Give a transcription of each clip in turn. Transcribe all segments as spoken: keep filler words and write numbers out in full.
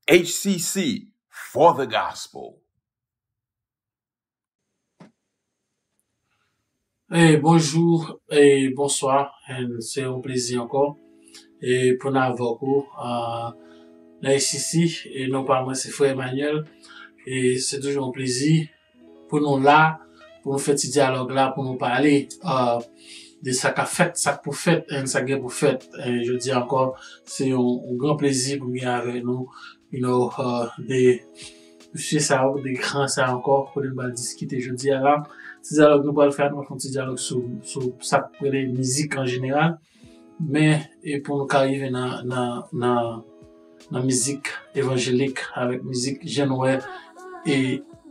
H C C, for the gospel. Hey, bonjou, hey, bonswa. And se yon plezi ankò e pou n avèk ou uh, nan H C C. E non pa mwen, se frè Emmanuel. E se toujou yon plezi pou nou la, pou nou fè ti dyalòg la, pou nou pale uh, de sa k ap fèt, sa k pou fèt, and sa k gen pou fèt. And jodi a ankò, se yon, yon gran plezi pou m gen avèk nou, you know, uh, de mesye sa yo, de gran sa yo ankò, kote n pral diskite jodi a la. Ti dyalòg nou pral fè a, nou pral fè yon ti dyalòg sou, sou sa k rele mizik an jeneral. Men e pou nou ka rive nan, nan, nan, nan mizik evanjelik avèk mizik jan nou wè e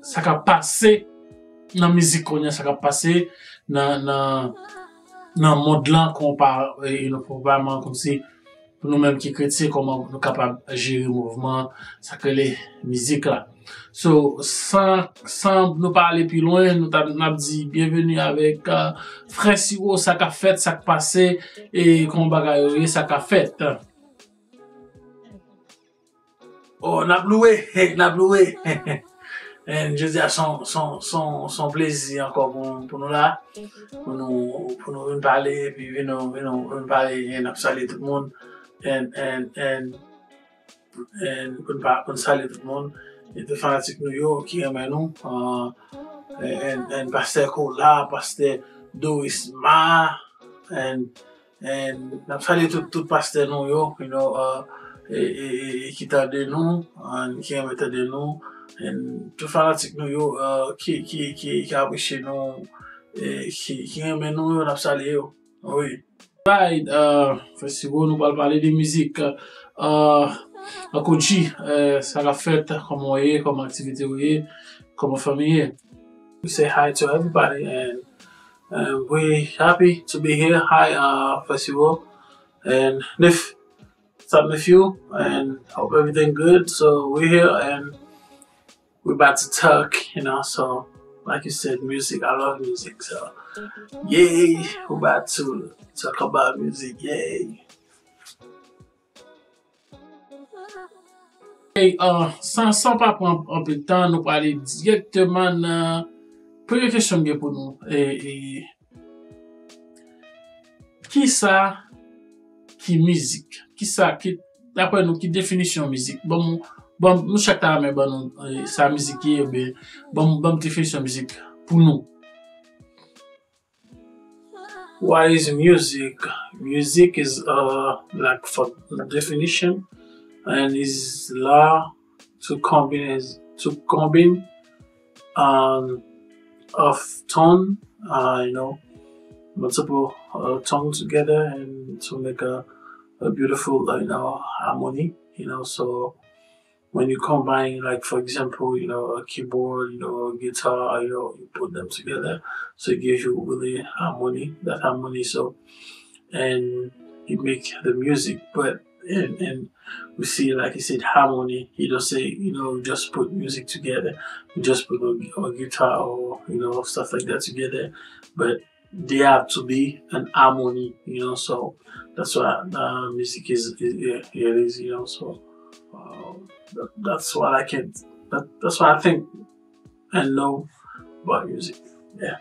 sa k ap pase nan mizik kounye a, sa k ap pase nan, nan, nan mond lan, konpa, e, e nou konpaman kòmsi pou nou menm ki kretyen, kòman nou kapab jere mouvman sa k rele mizik la. So, san, san nou pa ale pi lwen, nou ta, n ap di byenveni avèk uh, Frè Siwo, sa k ap fèt, sa k pase, e kòman bagay yo ye, sa k ap fèt. Oh, n ap louwe, n ap louwe. And jodi a se yon plezi ankò pou, pou nou la, pou nou, pou nou vin pale, epi vin, vin, vin pale, e n ap salye tout moun. And, and, and and pou n pa, pou n salye tout moun, e tout fanatik nou yo ki renmen nou, uh, and, and pastè Kola, pastè Dorisma, and, and n ap salye tout, tout pastè nou yo, you know, uh, e, e, e, e ki tande nou, and ki renmen tande nou, and tout fanatik nou yo uh, ki, ki, ki, ki apresye nou, e ki, ki renmen nou yo, n ap salye yo. Wi. Alright, uh, festival nou pral pale de mizik. Uh, Uncle G, uh, sa k ap fèt, kòman w ye, kòman aktivite w ye, kòman fanmi ye. We say hi to everybody and um, we happy to be here. Hi, uh, festival. And Nif, what's up, nephew? And hope everything good. So we're here and we about to talk, you know, so like you said, music, I love music, so yay, we about to talk about music, yay. Hey, uh, san, san pa pran anpil tan, nou prale dirèkteman nan premye kesyon m gen pou nou. E, e, Kisa ki mizik? Kisa ki, daprè nou, ki definisyon mizik? Ban m, ban m, nou chak ta renmen ban nou eh, sa mizik ye, oubyen ban m, ban m definisyon mizik pou nou. What is music? Music is uh like for the definition and is la to combine to combine um, of tone, uh, you know, multiple uh, tone together and to make a, a beautiful, uh, you know, harmony, you know. So when you combine, like for example, you know, a keyboard, you know, a guitar, you know, you put them together, so it gives you really harmony, that harmony. So and you make the music, but and, and we see, like you said, harmony. You don't say, you know, just put music together, just put a, a guitar or, you know, stuff like that together. But they have to be an harmony, you know. So that's why uh, music is, is yeah, it is, you know. So um, that, that's what I can, that, that's what I think and know about music. Yeah.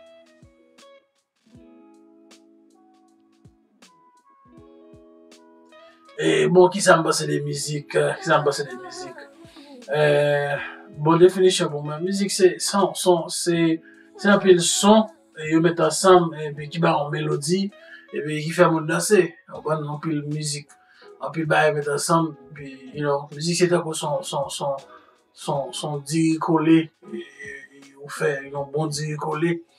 E, bon, kisa m panse de mizik? Kisa m panse de mizik? E, bon, definisyon pou mwen, mizik se son, son, se, se anpil son e yo met ansanm epi ki ba yon melodi epi ki fè moun danse. Ou konprann? Anpil mizik, anpil bagay met ansanm, epi, you know, mizik se tankou son, son, son, son, son diri kole, e, e, e, ou fè yon bon diri kole. Ou konprann?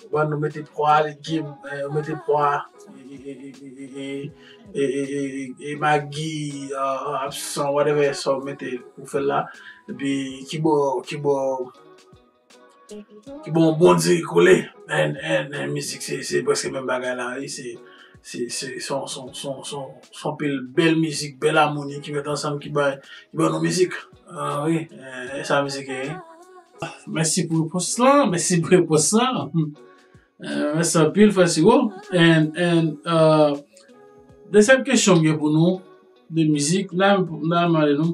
Ou mete pwa, legim, eh, ou mete pwa, e, e, e, e, e, e, e, e, e, e magi, uh, absan, whatever, sa ou mete, ou fè l la. Epi, ki bò, ki bò, ki bò yon bon diri kole. And, and, and mizik, se, se prèske menm bagay la, wi. Se, se, se, se yon, se yon, se yon, se yon, se yon pil bèl mizik, bèl amoni ki met ansanm, ki bay, ki ban nou mizik. Ah, wi, eh, e sa mizik ye, wi. Mèsi pou repons lan, mèsi pou repons lan. Eh, mèsi anpil, frè Siro. And, and, uh, dezyèm kesyon m gen pou nou, de mizik, nan, nan mande nou,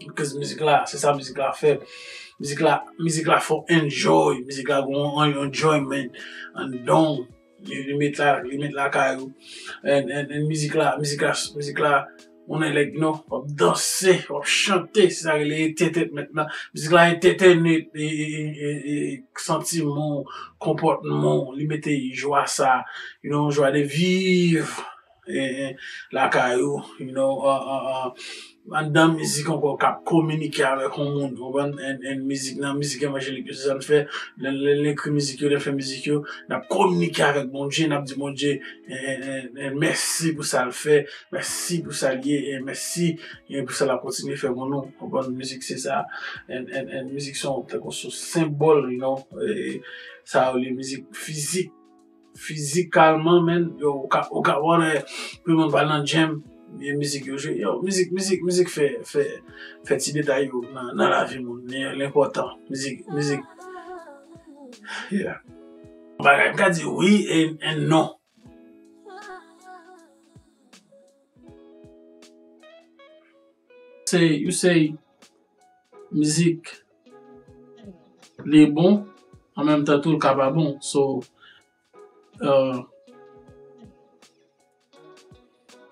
Because mizik la, se sa mizik la fè. Mizik la, mizik la fè w enjoy. Mizik la gon an enjoyment anndan w. Li, li met la, li met lakay ou. And, and, and mizik la, mizik la, mizik la, on est like, you know, w ap danse, w ap chante, se sa rele entertainment la. Mizik la entertain e, e, e, e, e, santiman w, konpòtman w, li mete jwa sa, you know, jwa de viv. e, e, lakay ou, you know, uh, uh, uh, anndan mizik ankò k ap kominike avèk yon moun, ou konprann? And, and mizik, nan mizik evanjelik yo, se sa n fè. Lè, lè, lè n ekri mizik yo, lè n fè mizik yo, n ap kominike avèk Bondye, n ap di Bondye, e, e, e, e, mèsi pou sa l fè, mèsi pou sa l ye, e mèsi, e, pou sa l ap kontinye fè pou nou. Ou konprann? Mizik se sa. And, and, and mizik se yon, tankou se yon senbòl, you know, e, sa yo rele mizik fizik. Fizikalman, men, yo, ou ka, ou ka wè, pou moun pral nan gym, e mizik yo jwe. Yo, mizik, mizik, mizik fè, fè, fè ti detay yo nan, nan lavi moun. Li, li enpòtan. Mizik, mizik. Yeah. Bagay, m ka di wi e, e non. Say, you say, mizik, li bon, an menm tan tou, l ka pa bon. So, uh,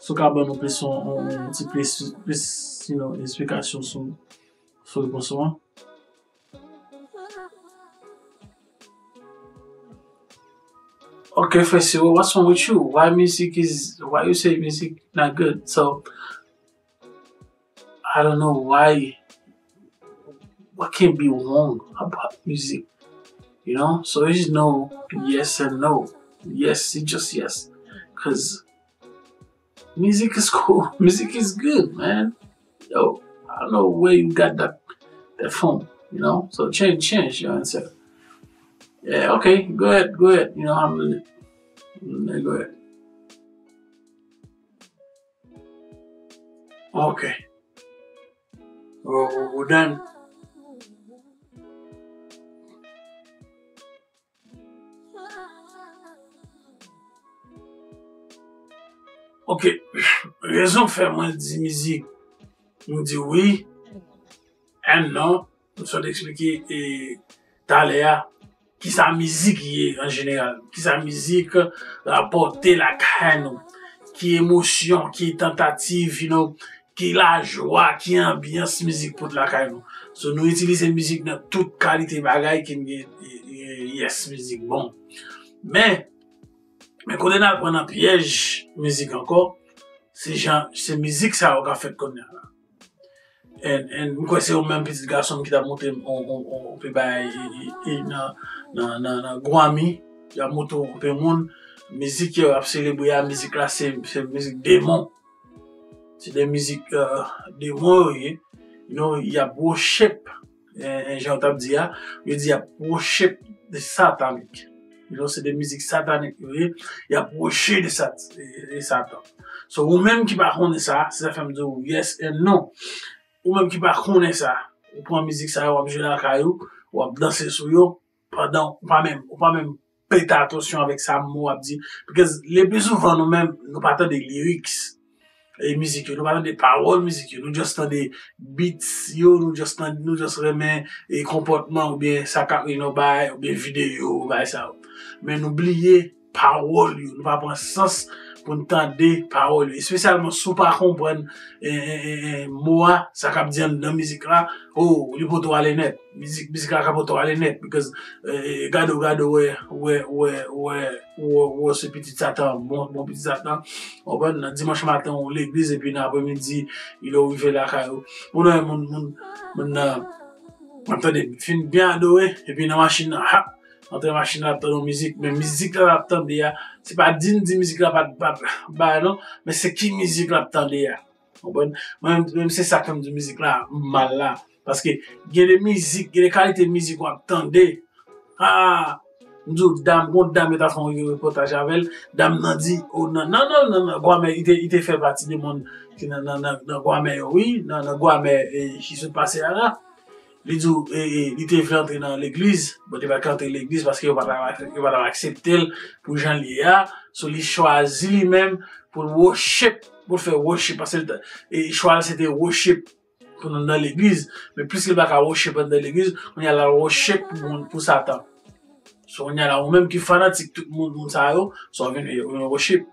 si w ka ban nou plis, yon, yon, yon ti plis, plis, you know, esplikasyon sou, sou repons ou an. Okay, first of all, what's wrong with you? Why music is, why you say music not good? So, I don't know why, what can be wrong about music, you know? So it's no yes and no. Yes, it's just yes. Because music is cool. Music is good, man. Yo, I don't know where you got that, that from, you know? So change, change your answer. Yeah, okay, go ahead, go ahead. You know, I'm, yeah, go ahead. Okay. Ou, ou, ou done? Ok. Rezon k fè mwen di mizik, m di wi, and non, m sot eksplike, e, talè a, kisa mizik ye an jeneral, kisa mizik rapòte lakay nou, ki emosyon, ki tantativ, you know, ki lajwa, ki anbyans mizik pote lakay nou. So, nou itilize mizik nan tout kalite bagay ki gen, e, e, yes, mizik bon. Men, men kote n al pran nan pyèj mizik ankò, se jan, se mizik sa yo k ap fèt kounye a la. And, and m kwè se yon menm pitit gason m ki t ap montre m on, on, on, on pe bagay, e, e, e, nan, nan, nan, nan Gwami, y ap montre on pe moun, mizik yo ap selebre a, mizik la se, se mizik demon. Se de mizik, euh, demon yo ye. You know, y ap worship, eh, eh, jan yo t ap di a, yo di y ap worship de satanik. You know, se de mizik satanik yo ye. Y ap worship de sat-, e, e Satan. So, ou menm ki pa konnen sa, se sa fè m di w yes and no. Ou menm ki pa konnen sa, ou pran mizik sa yo, w ap jwe lakay ou, w ap danse sou yo, pandan ou pa menm, ou pa menm prete atansyon avèk sa mo ap di. Because le pli souvan nou menm, nou pa tande lyrics, e, mizik yo, nou pa tande pawòl mizik yo, nou just tande beats yo, nou just tande, nou just renmen, e, konpòtman oubyen sa k ap rive nan bagay, oubyen videyo, bagay sa yo. Men nou bliye pawòl yo, nou pa pran sans pou n tande pawòl yo. Espesyalman si w pa konprann, e, e, e, e, mo a, sa k ap di anndan mizik la, oh, li pote w ale nèt. Mizik, mizik la ka pote w ale nèt, because, eh, gade w, gade w, wè, wè, wè, wè, wè, wè se pitit Satan, bon, bon pitit Satan. Ou konprann? Nan dimanch maten, ou legliz, epi nan apremidi, lè w rive lakay ou, ou nan moun, moun, moun nan, ap tande, fin byen adore, epi nan machin nan, ha, antre machin nan, ap tande yon mizik, men mizik la l ap tande a, se pa di n di mizik la pa, pa, pa, non, men se ki mizik l ap tande a. Konprann? Mwen menm, menm se sa k fè m di mizik la mal la. Paske gen de mizik, gen de kalite mizik w ap tande. Ah, m di w, dam, gon dam yo ta fè yon repòtaj avè l. Dam nan di, oh, nan, nan, nan, nan, nan, Gwamè, li te, li te fè pati de moun ki nan, nan, nan, nan Gwamè yo, wi, nan, nan Gwamè, e, ki sot pase a la. Li di w, e, e, li te vle antre nan legliz, bon, li pa t ka antre legliz paske yo pa t ap, yo pa t ap aksepte l pou jan l ye a. So, li chwazi li menm pou l worship, pou l fè worship, paske l te, e, chwa l se te worship pou nou nan legliz. Men plis li pa ka worship anndan legliz, kounye a l al worship pou moun, pou Satan. So, kounye a la, ou menm ki fanatik tout moun, moun sa yo, sa w vin, vin worship.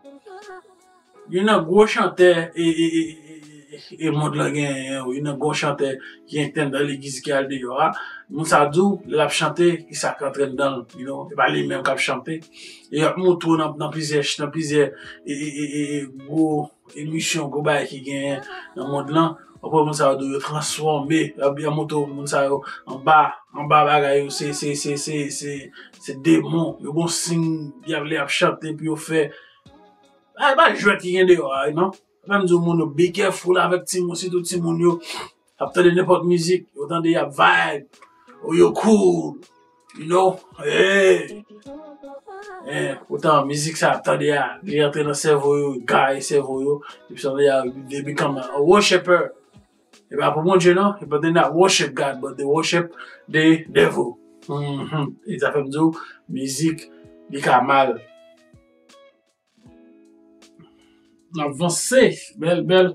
Youn nan gwo chantè, e, e, e, e, e, e mond lan genyen an, wi, nan gwo chantè ki entèn nan legliz ki al deyò a. Moun sa di w, lè l ap chante, ki sa k antre anndan l, you know, e pa li menm k ap chante. E y ap montre w nan, nan plizyè, nan plizyè e, e, e, e, e gwo emisyon, gwo bagay ki genyen nan mond lan. W ap wè moun sa yo di w yo transfòme, y ap, y ap montre w moun sa yo anba, anba bagay yo, se, se, se, se, se, se demon. Yo gon siy, y ap, lè y ap chante pou yo fè. A, e pa jwèt ki gen deyò a, non. Menm di moun yo be careful avèk timoun, sitou timoun yo. Ap tande nenpòt mizik, yo tande y ap vibe, ou yo cool, you know, hey. Eh, poutan mizik sa ap tande a, li antre nan sèvo yo, gaye sèvo yo, epi sa vle a, they become a worshiper. E pa pou Bondye non, e pa they not worship God, but they worship the devil. Mhm. E sa fè m di w, mizik, li ka mal. N ap vanse, bèl, bèl.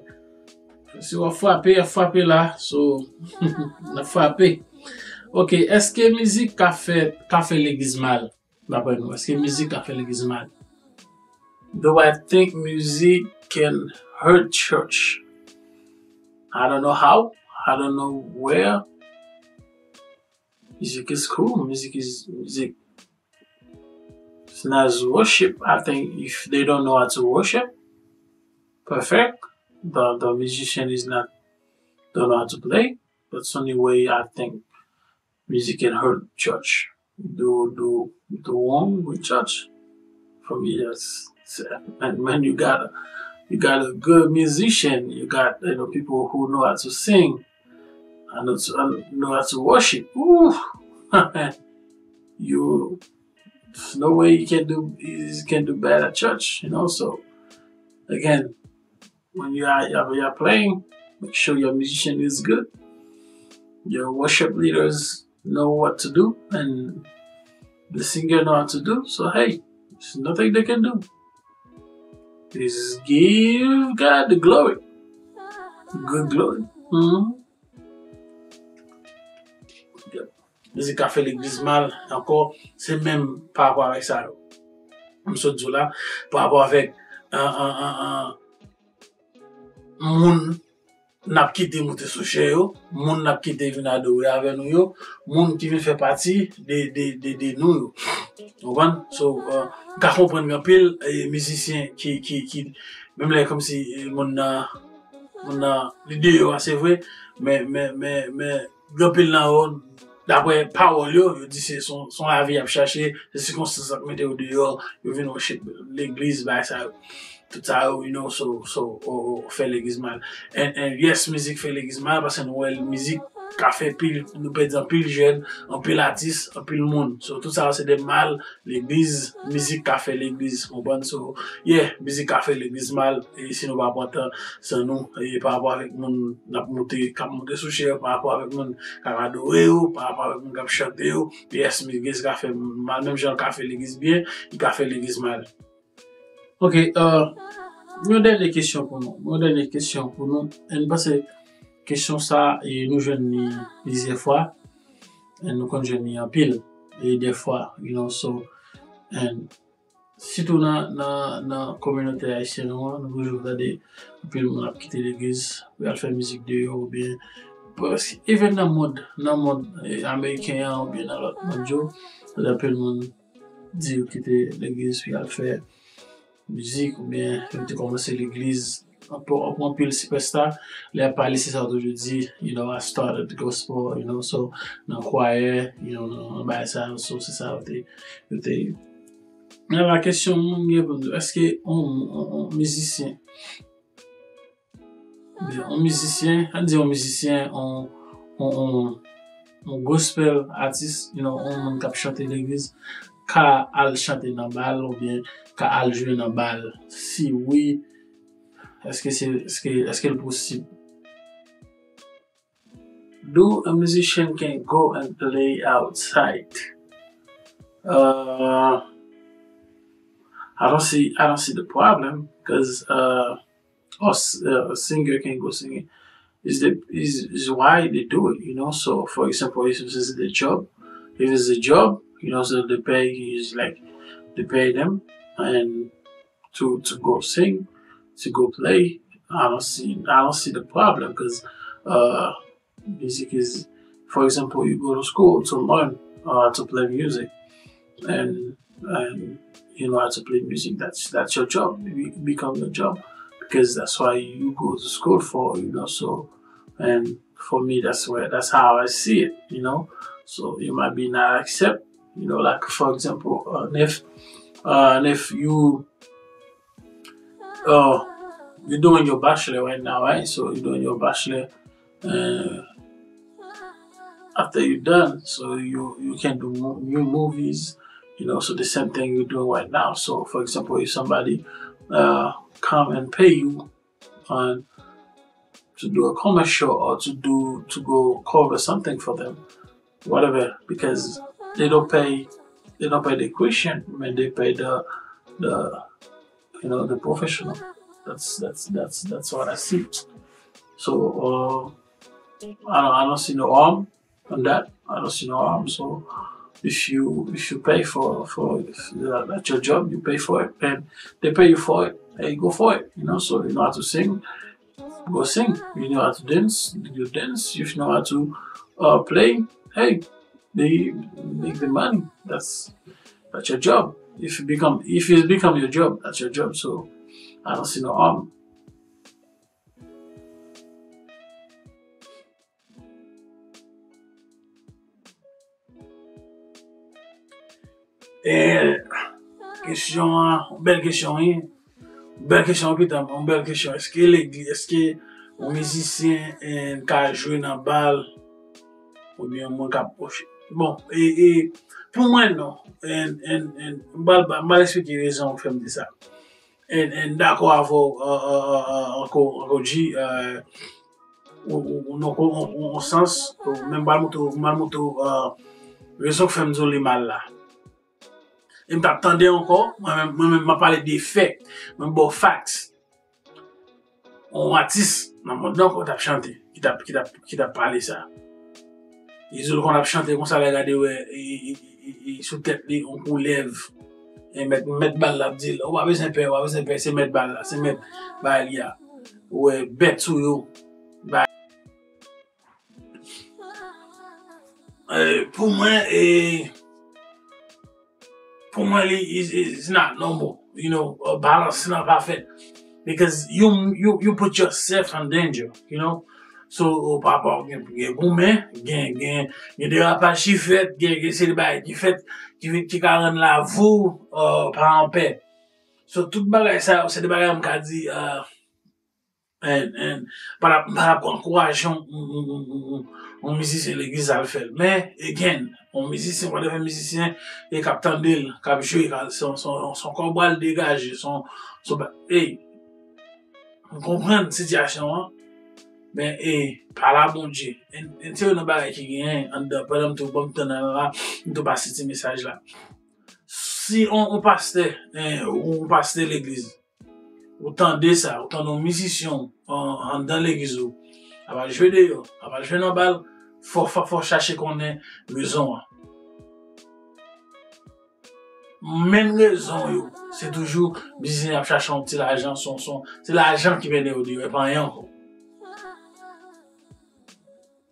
Si w ap frape, y ap frape la. So, n ap frape. Ok, èske mizik ka fè, ka fè legliz mal? Daprè nou, èske mizik ka fè legliz mal? Do I think music can hurt church? I don't know how. I don't know where. Music is cool. Music is music. It's not as worship. I think if they don't know how to worship, perfect. The the musician is not don't know how to play. That's the only way I think music can hurt church. Do do do wrong with church. For me, that's and when you got a you got a good musician, you got you know people who know how to sing, I know to, I know how to worship. Ooh, you there's no way you can do you can do bad at church, you know. So again, when you are you are, you are playing, make sure your musician is good. Your worship leaders know what to do, and the singer know how to do. So hey, there's nothing they can do. Just give God the glory. Good glory. Mhm. Mizik ka fè legliz mal, ankò, se menm pa rapò avèk sa yo. M sot di w la, pa rapò avèk, an, an, an, an, moun n ap kite moute sou chè yo, moun n ap kite vin adore avè nou yo, moun ki vin fè pati de, de, de, de nou yo. Ou konprann? So, uh, m ka konprann gen anpil eh, mizisyen ki, ki, ki, menm lè kòmsi eh, moun nan, moun nan, li deyò a, se vre, men, men, men, men, gen anpil nan yo, daprè pawòl yo, yo di se son, son lavi y ap chache, se sikonstans k mete yo deyò, yo vin worship legliz, bagay sa yo. Tout sa yo, you know, so, so, o, o, fè legliz mal. And, and yes, mizik fè legliz mal, paske nou wè mizik ka fè pil, nou pèdi anpil jèn, anpil atis, anpil moun. So, tout sa yo se de mal, legliz, mizik ka fè legliz, konprann? So, yeah, mizik ka fè legliz mal, e si nou pa pran tan san nou, e pa rapò avèk moun n ap moute, k ap moute sou chè, pa rapò avèk moun k ap adore yo, pa rapò avèk moun k ap chante yo, yes, legliz ka fè mal, menm jan l ka fè legliz byen, li ka fè legliz mal. Ok, uh, yon dènye kesyon pou nou. Yon dènye kesyon pou nou. E m panse kesyon sa, e nou jwenn li plizyè fwa. E nou konn jwenn li anpil. E dèfwa, you know, so, and sitou nan, nan, nan kominote ayisyèn nou an, nou toujou tande anpil moun ap kite legliz pou y al fè mizik deyò oubyen, even nan mond, nan mond, eh, ameriken an oubyen nan lòt mond yo, tande anpil moun di yo kite legliz pou y al fè mizik oubyen yo te kòmanse legliz. Anpil, anpil sipèsta, lè y ap pale, se sa yo toujou di, you know, I started the gospel, you know, so, nan kwayè, you know, nan, nan bagay sa yo, so, se sa yo te, yo te. Men la kesyon moun gen pou m di, èske on, on, on mizisyen, on mizisyen, ann di on mizisyen, on, on, on, on gospel atis, you know, on moun k ap chante legliz, ka al chante nan bal oubyen ka al jwe nan bal? Si wi, èske se, èske, èske l posib? Do a musician can go and play outside? Uh, I don't see, I don't see the problem because uh, or s- uh, a singer can go singing. Is the is is why they do it, you know. So, for example, if this is their job, if it's a job, you know, so they pay is like they pay them and to to go sing, to go play, I don't see I don't see the problem because uh, music is, for example, you go to school to learn uh, to play music, and and you know how to play music. That's that's your job. It become your job because that's why you go to school for. You know, so and for me, that's where that's how I see it. You know, so you might be not accept. You know, like for example, uh, if uh, if you uh, you're doing your bachelor right now, right? So you're doing your bachelor, and after you're done, so you you can do mo- new movies, you know. So the same thing you're doing right now. So for example, if somebody uh, come and pay you on to do a commercial or to do to go cover something for them, whatever, because they don't pay they don't pay the Christian, man. They pay the the you know the professional. That's that's that's that's what I see. So uh, I don't I don't see no harm on that. I don't see no harm. So if you if you pay for for that, that's your job, you pay for it, and they pay you for it, and you go for it. You know, so you know how to sing, go sing. You know how to dance, you dance. If you know how to uh, play, hey, they make the money. That's that's your job. If you become if it's become your job, that's your job. So I don't see no harm. E kesyon an, bèl kesyon wi. Bèl kesyon wi, pitan, yon bèl kesyon. Èske legliz, èske yon mizisyen en, ka jwe nan bal oubyen yon moun k ap pwoche? Bon, e, e pou mwen non. En, en, en, m pral, m pral eksplike rezon k fè m di sa. En, en, m dakò avè w ankò, ankò G, ou, ou, ou nan yon sans, men m pral montre w, m pral montre w rezon k fè m di w li mal la. E m t ap tande ankò, mwen menm, mwen menm m ap pale de fè, mwen ba w facts. Yon atis nan mond lan ankò t ap chante, ki t ap, ki t ap, ki t ap pale sa. Li di l konn ap chante konsa lè gade wè e, e, e, e, sou tèt li yon koulèv. E mèt, mèt bal la ap di l, ou pa bezwen pè, ou pa bezwen pè, se mèt bal la, se mèt bagay li a. Ou wè bèt sou yo. Ba- Eh, pou mwen, eh, pou mwen, li is, is not normal. You know, uh, balans lan pa fèt. Because you, you, you put yourself in danger, you know. So, uh, pa pa gen, gen goumen, gen, gen, gen derapaj ki fèt, gen, gen se de bagay ki fèt, ki, ki ka rann lavi w uh, pa anpè. So, tout bagay sa yo, se de bagay m ka di, uh, and, and, pa t ap, pa t ap ankouraje yon, yon, yon, yon, yon, yon mizisyen legliz al fè l. Men, again, yon mizisyen, whatever mizisyen, e k ap tande l, k ap jwe, ka, se yon, se yon, se yon kòb pral degaje, se yon, se yon ba- hey, m konprann sitiyasyon an, men, e, pale a Bondye. And, and se youn nan bagay ki genyen anndan, pandan m tou, ban m tann nan la, m tou pase ti mesaj la. Si yon, yon pastè, en, yon pastè legliz, ou tande sa, ou tande yon mizisyen an, anndan legliz ou, ap al jwe deyò, ap al jwe nan bal, fò, fò, fò chache konnen rezon an. Menm rezon yo, se toujou mizisyen ap chache yon ti lajan, son, son, se lajan ki mennen yo deyò, e pa anyen ankò.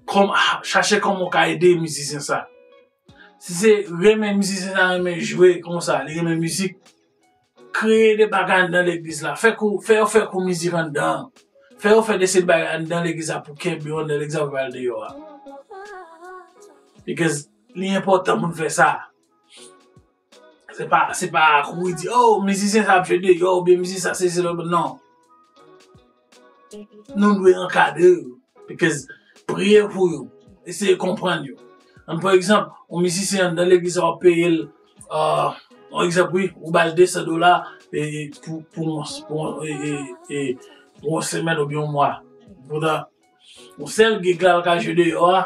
Kòm, chache kòman w ka ede mizisyen sa. Si se renmen mizisyen sa renmen jwe konsa, li renmen mizik, kreye de bagay anndan legliz la. Fè kou, fè yo fè kou mizik anndan. Fè yo fè de seri bagay anndan legliz la pou kenbe yo anndan legliz la pou al deyò a. Because li enpòtan pou n fè sa. Se pa, se pa kouri di, oh, mizisyen sa ap jwe deyò, oubyen mizisyen sa se se lòt. Non. Nou dwe ankadre yo. Because priye pou yo. Eseye konprann yo. An, pa egzanp, yon mizisyen anndan legliz la w ap peye l, uh, yon egzanp, wi, ou ba l de san dola e, e, pou, pou, yon, pou, yon, e, e, e, pou yon semèn oubyen yon mwa. Poutan, yon sèl gig la l ka jwe deyò a,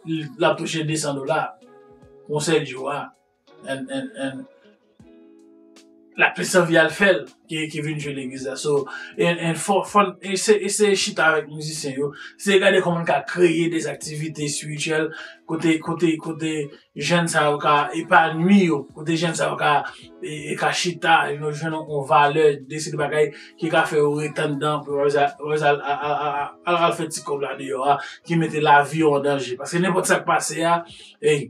l ap touche de san dola. Yon sèl jou a. And, and, and, l ap plis anvi al fè l ke, ke vin jwe legliz la. So, and, and fò, fò, eseye, eseye chita avèk mizisyen yo, eseye gade kòman n ka kreye de aktivite espirityèl kote, kote, kote jèn sa yo ka epanwi yo, kote jèn sa yo ka, e, e ka chita, you know, jwenn yon valè, de seri de bagay ki ka fè yo ret anndan, pou yo al, al, al, al, al, al fè ti kòb la deyò a, ki mete lavi yo an danje. Paske nenpòt sa k pase a, ey,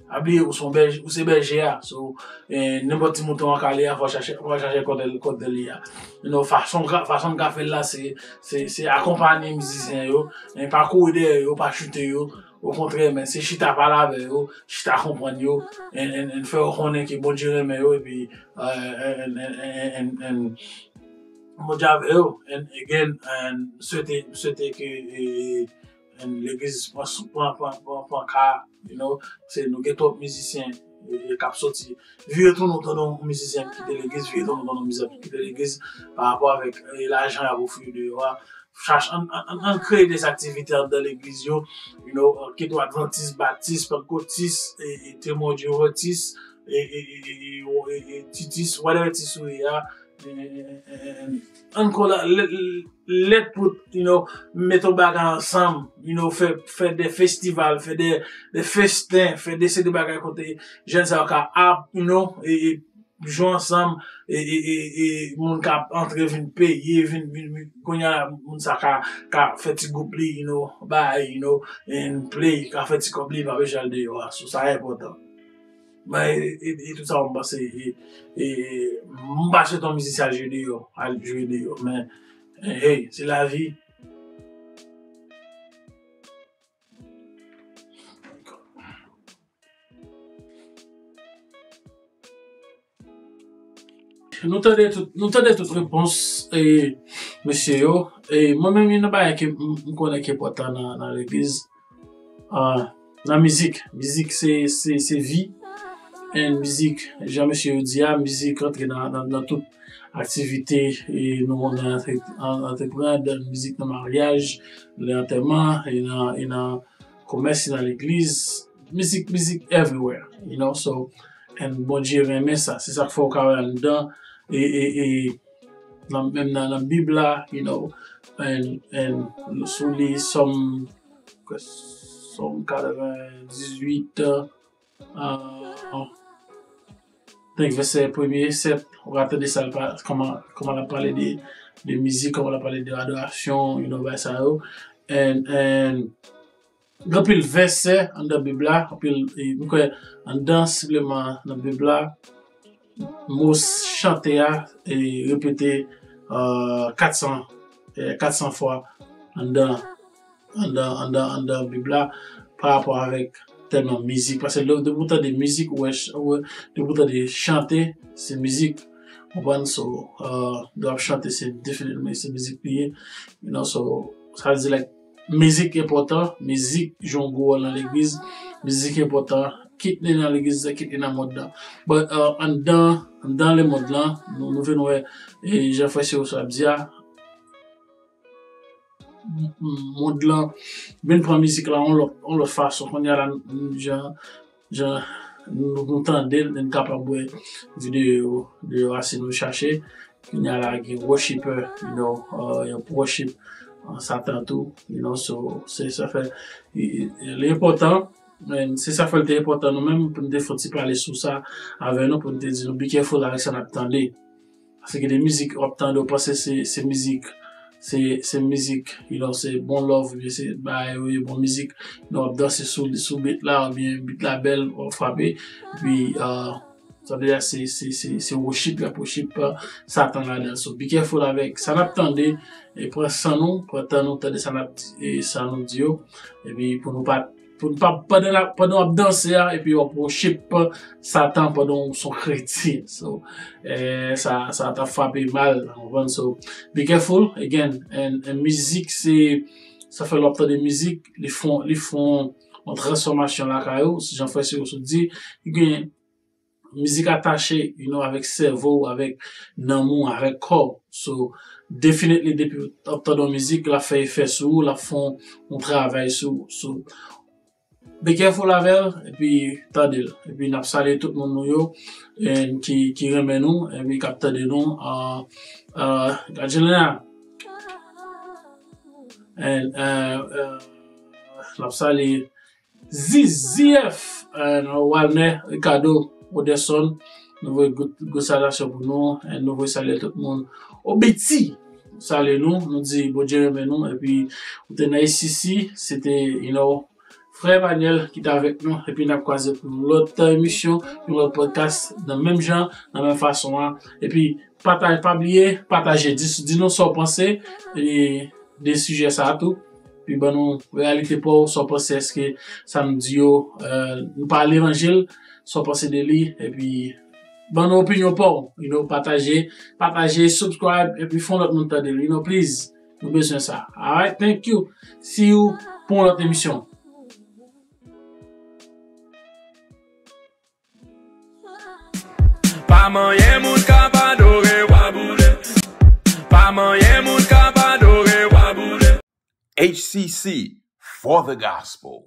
pa bliye ou se yon bèj-, ou se bèje a. So, eh, nenpòt ti mouton an kale a, fò chache, fò chache kòdèl, kòdèl li a. You know, fason ka, fason ka fè l la, se, se, se akonpanye mizisyen yo, men pa kouri dèyè yo, pa choute yo. Okontrè, men se chita pale avè yo, chita konprann yo, and, and, and fè yo konnen ke Bondye renmen yo, epi, eh, and, and, and, and, and Bondye avè yo. And again, and swete, swete ke, eh, and legliz pran, pran, pran, pran, pran ka, you know, se nou gen twòp mizisyen, eh, k ap soti. Vire tounen w tande yon mizisyen ki kite legliz, vire tounen w tande yon mizisyen ki kite legliz, pa rapò avèk, eh, lajan y ap ofri yo deyò a. Chache, ann, ann, ann, ann kreye de aktivite anndan legliz yo, you know, kit ou advantis, batis, pantkotis, e, e, temwen jewotis, e, e, titis, whatever tis ou ye a, e, e, e, e, ann kola-, let, let put, you know, met yon bagay ansanm, you know, fè, fè de festival, fè de, de festen, fè de seri de bagay kote jèn sa yo ka ap, you know, e, e, jwe ansanm, e, e, e, e, moun ka antre vin peye, vin, vin, vin, kounye a, moun sa ka, ka fè ti gwoup li, you know, bay, you know, and play, ka fè ti kòb li, pa bezwen al deyò a. So, sa enpòtan. Men, e, e, e tout sa, m panse, e, e, m pa swete yon mizisyen al jwe deyò, al jwe deyò, men, eh, hey, se lavi. Nou tande tout, nou tande tout repons, e, mesye yo. E mwen menm, youn nan bagay ke m, m konnen ki enpòtan nan, nan legliz, ah, nan mizik. Mizik se, se, se vi. And mizik, jan mesye yo di a, mizik rantre nan, nan, nan tout aktivite, e nou nan antre-, an-, antreprann, mizik nan maryaj, nan antèman, e nan, e nan komès, e nan legliz. Mizik, mizik everywhere, you know, so, and Bondye renmen sa. Se sa k fè w ka wè anndan, e, e, e, nan, menm nan, nan Bib la, you know, and, and sou li, Sòm, Sòm katrevendizuit, ah, tank vèsè premye, sèt, ou ka tande sa, l pa, kòman, kòman l ap pale de, de mizik, kòman l ap pale de adorasyon, you know, bagay sa yo. And, and, gen anpil vèsè anndan Bib la, anpil, e, m kwè anndan sipleman nan Bib la, mo chante a, e, repete, euh, kat san, e, kat san fwa anndan, anndan, anndan, anndan Bib la, pa rapò avèk tèlman mizik. Paske lè, depi w tande mizik, ou wè, ch-, ou wè, depi w tande chante, se mizik. Konprann? So, euh, lè w ap chante, se definitely se mizik li ye. You know, so, sa vle di, like, mizik enpòtan, mizik jwe yon gwo wòl nan legliz, mizik enpòtan, kit li nan legliz la, kit li nan mond lan. But, uh, anndan, anndan lemond lan, nou, nou vin wè, e jan frè Sewos ap di a, m-, m-, mond lan vin pran mizik la yon lòt, yon lòt fason. Kounye a la, m-, jan, jan nou, nou tande l, nou kapab wè videyo yo deyò a si nou chache. Kounye a la gen worshiper, you know, uh, y ap worship, uh, Satan tou, you know, so, se sa fè, i, i, li enpòtan, men se sa fè l te enpòtan nou menm pou n te fè yon ti pale sou sa avè nou, pou n te di nou be careful avèk sa n ap tande. Paske gen de mizik w ap tande, w panse se, se mizik, se, se mizik, you know, se bon love, oubyen se bagay, wi, bon mizik, you know, w ap danse sou, sou beat la, oubyen beat la bèl, w ap frape, epi, uh, sa vle di se, se, se, se worship, y ap worship, uh, Satan ladan. So, be careful avèk sa n ap tande, e pran san nou, pran tan nou, tande sa n ap di, e sa nou di yo, epi pou nou pa, pou nou pa, pandan n ap, pandan w ap danse a, epi w ap worship Satan pandan w se yon kretyen. So, eh, sa, sa t ap frape mal, w konprann? So, be careful, again, and, and mizik, se, sa fè lè w ap tande mizik, li fè, li fè yon transfòmasyon lakay ou, jan frè Sewos di, li gen mizik atache, you know, avèk sèvo w, avèk nanm ou, avèk kò w. So, definitely, depi w ap tande yon mizik, l ap fè efè sou ou, l ap fè yon, yon travay sou ou. So, Be careful avè l, epi tande l. Epi n ap salye tout moun nou yo, and ki, ki renmen nou, epi k ap tande nou. Uh, uh, gad jan l la. And, uh, uh, n ap salye Ziziyèf, uh, Walner, Ricardo, Oderson, nou voye gwo, gwo salyasyon pou nou, and nou voye salye tout moun. Obiti, salye nou, nou di Bondye renmen nou, epi ou te nan H C C, se te, you know, Frè Emmanuel ki t avèk nou, epi n ap kwaze pou yon lòt emisyon, yon lòt podcast, nan menm jan, nan menm fason an. Epi, pataj, pa bliye, pataje, di, di nou sa w panse e, de sijè sa a tou. Epi, ban nou reyalite pa w, sa w panse, èske sa m di yo, euh, nou pale levanjil, sa w panse de li, epi, ban nou opinyon pa w, you know, pataje, pataje, subscribe, epi fè yon lòt moun tande l, you know, please. Nou bezwen sa. Alright, thank you. See you pou yon lòt emisyon. Pa manyen moun k ap adore wa boule. Pa manyen moun k ap adore wa boule. H C C for the gospel.